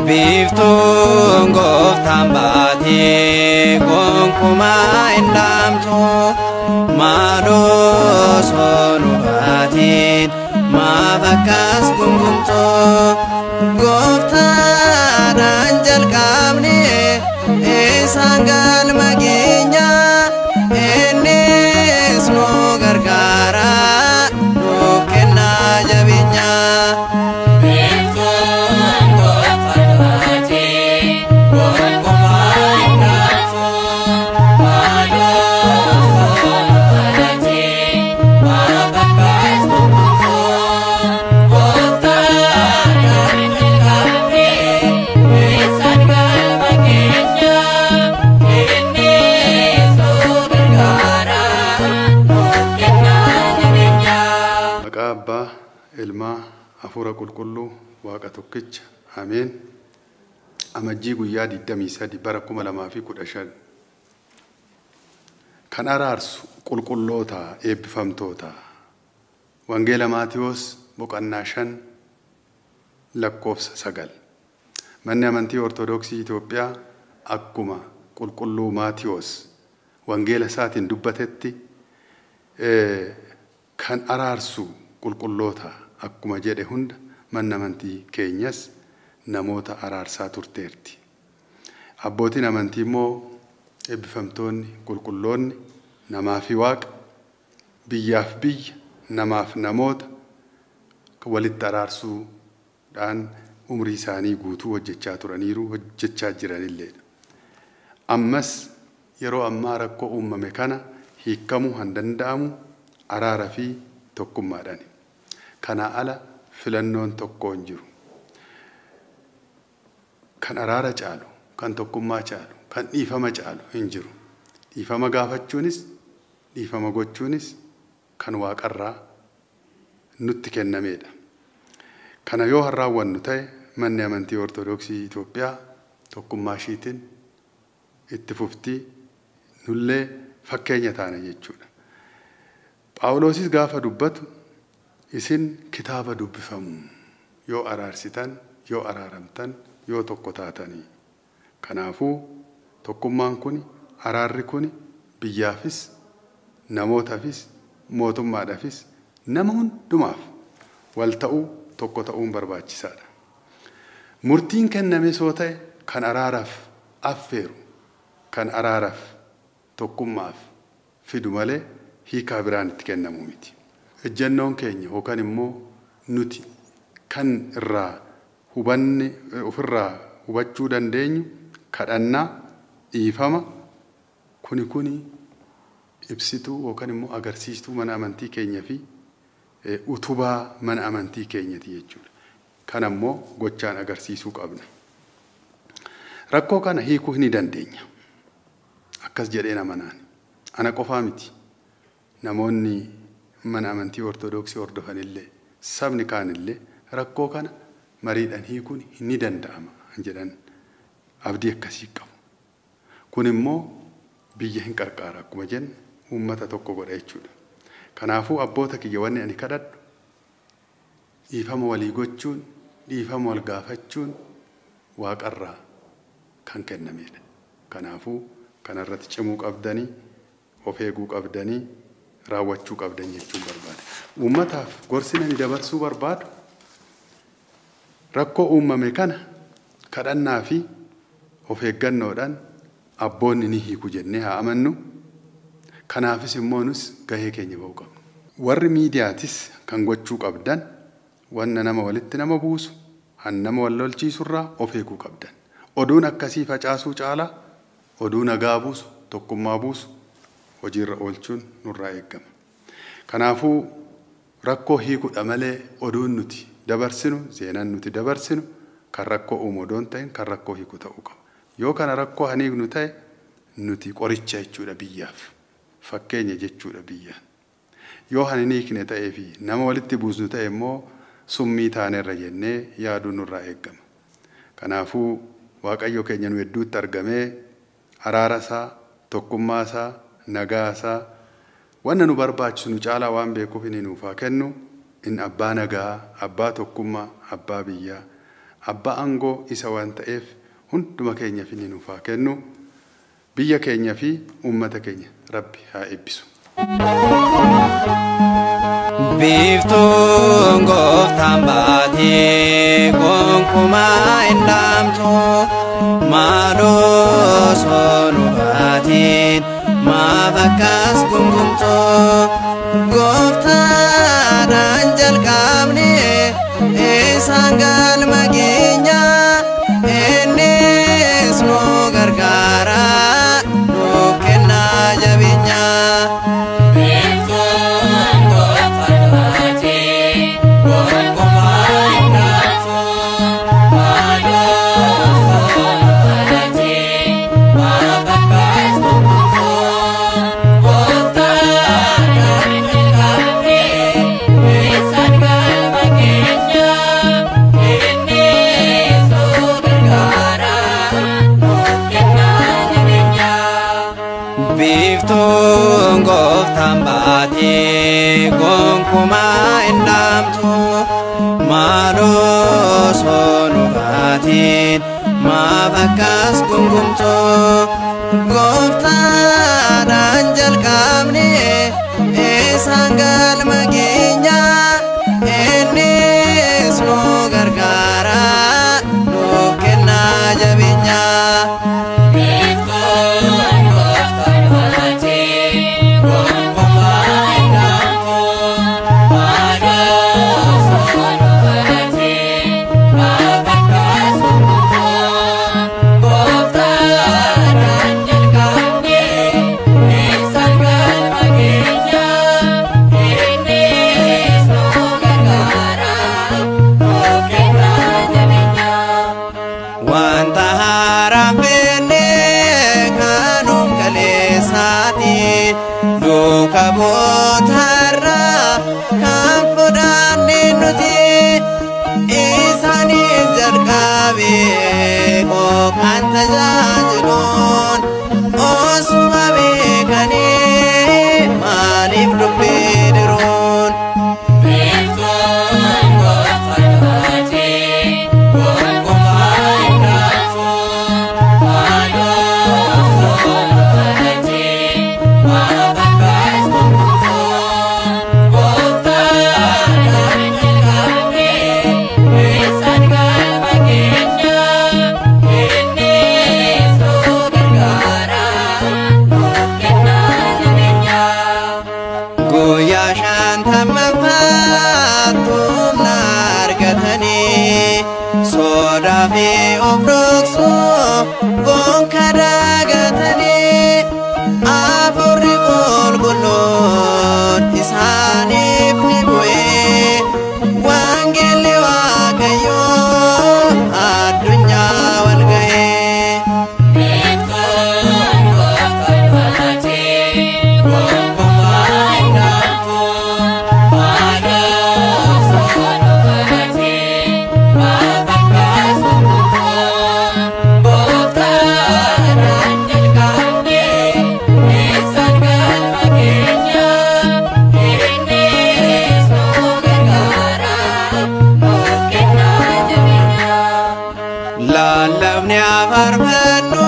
Biiftuun gooftaan baatee gonkumaa hin dhaamtu, maaloo soonu baateen maaf akkas gungumtu? Gooftaadhaan jalqabne isaan galma keenya, innis nu gargaara nuuf kennaa jabeenya. Maqaa Abbaa, Ilmaa, Hafuura Qulqulluu, Waaqa tokkicha. Ameen. Amajjii guyyaa 23 bara 2015. Kan araarsu qulqulloota eebbifamtoota. Wangeela Maatiyoos boqonnaa 5 lakkoofsa 9. Manni amantii Ortodoksii Itoophiyaa akkuma qulqulluu Maatiyoos wangeela isaatiin dubbatetti kan araarsu qulqulloota akkuma jedhe hunda manni amantii keenyas namoota araarsaa turteerti. Abbootiin amantii immoo eebbifamtoonni qulqulloonni namaa fi waaqa, biyyaaf biyya, namaaf namoota walitti araarsuudhaan umrii isaanii guutuu hojjechaa turaniiru, hojjechaa jiranilleedha. Ammas yeroo ammaa rakkoo uumame kana hiikamuu kan danda'amu araara fi tokkummaadhaani. Kanaa ala filannoon tokko hin jiru. Kan araara caalu, kan tokkummaa caalu, kan dhiifama caalu hin jiru. Dhiifama gaafachuunis, dhiifama gochuunis kan waaqarraa nutti kennameedha. Kana yoo raawwannu ta'e manni amantii Ortodoksii Itoophiyaa tokkummaa ishiitiin itti fuftii nullee fakkeenya taana jechuudha. Phaawulosis gaafa dubbatu isin kitaaba dubbifamu yoo araarsitan, yoo araaramtan, yoo tokko taatanii. Kanaafuu tokkummaan kuni, araarri kuni biyyaafis, namootaafis, mootummaadhaafis, nama hundumaaf wal ta'uu, tokko ta'uun barbaachisaadha. Murtiin kenname soo ta'e kan araaraaf affeeru, kan araaraaf tokkummaaf fidu malee hiikaa biraan itti kennamu miti. Ejjennoon keenya yookaan immoo nuti kan irraa hubanne ofirraa hubachuu dandeenyu kadhannaa, dhiifama kuni ibsituu yookaan immoo agarsiistuu mana amantii keenya fi utubaa mana amantii keenyati jechuudha. Kan ammoo gochaan agarsiisuu qabna. Rakkoo kana hiikuu ni dandeenya. Akkas jedheen amanaan. Ana qofaa miti. Namoonni mana amantii Ortodoksii hordofanillee, sabni kaanillee rakkoo kana mariidhaan hiikuun ni danda'ama jedhan abdii akkasii qabu. Kun immoo biyya hin qarqaara akkuma jennu uummata tokko godha jechuudha. Kanaafuu abboota kiyya wanni ani kadhadhu dhiifama walii gochuun, dhiifama wal gaafachuun waaqarraa kan kennamedha. Kanaafuu kanarratti cimuu qabdanii, of eeguu qabdanii, raawwachuu qabdan jechuun barbaada. Uummataaf gorsi ani dabarsuu barbaadu rakkoo uumame kana kadhannaa fi of eeggannoodhaan abboonni ni hiiku jennee haa amannu. Kanaafis immoo nus gahee keenya ba'uu qabna. Warri miidiyaatis kan gochuu qabdan wanna nama walitti nama buusu, han nama wal lolchiisurraa of eeguu qabdan. Oduun akkasii facaasuu caalaa oduu nagaa buusu, tokkummaa buusu hojiirra oolchuun nurraa eegama. Kanaafuu rakkoo hiikuudha malee oduun nuti dabarsinu, seenaan nuti dabarsinu kan rakkoo uumu odoo hin ta'in kan rakkoo hiiku ta'uu qaba. Yoo kana rakkoo hin hiiknu ta'e nuti qoricha jechuudha biyyaaf. Fakkeenya jechuudha biyyaan. Yoo hin hiikne ta'ee fi nama walitti buusnu ta'e immoo summii taanerra jennee yaaduun nurraa eegama. Kanaafuu Waaqayyo keenya nu hedduutti argamee araara isaa, tokkummaa isaa, nagaa isaa wanna nu barbaachisu nu caalaa waan beekuuf inni nuuf haa kennu. Inni abbaa nagaa, abbaa tokkummaa, abbaa biyyaa, Abbaa aangoo isa waan ta'eef hunduma keenyaaf inni nuuf haa kennu. Biyya keenya fi uummata keenya Rabbi haa eebbisu. Biiftuun gooftaan baatee gonkumaa hin dhaamtu, maaloo osoo nu baatiin maaf akkas gungumtu? Gooftaadhaan jalqabne isaan galma keenya, innis nu gargaara nuuf kennaa jabeenya. Biiftuun gooftaan baatee gonkumaa hin dhaamtu, maaloo osoo nu baatiin maaf akkas gungumtu? Gooftaadhaan jalqabne isaan galma keenya, innis nu gargaara nuuf kennaa jabeenya. Wanta haaraan beekne kanum kaleessaati, duuka bootarraa kan fudhanne nuti isaaniin jalqabe qooqaan tajaajiluun osuma beekanii maaliif dubbii diruun? Guyyaa shantamaffaatti humna argatanii sodaa fi of dhoksuu gonka daagatanii, hafuurri qulqulluun isaaniif ni bu'ee, wangeelli Waaqayyoo addunyaa wal ga'ee. Lallabni afarfannu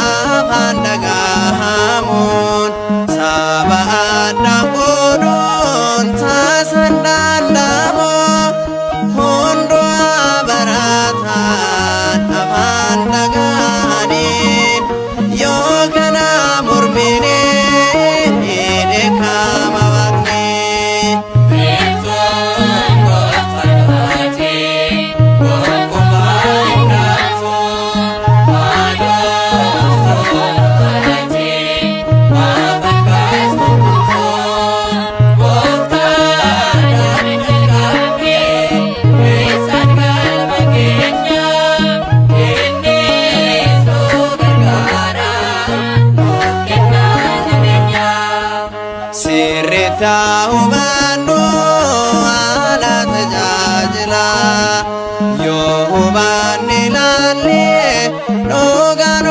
afaan dhagahamuun saba addaan qooduun taasan danda'amu, hundumaa barataan afaan dhagahaniin yoo kana mormine ni dheekkama Waaqni. Sirriitti hubannu haala tajaajila, yoo hubanne ilaalle dhugaan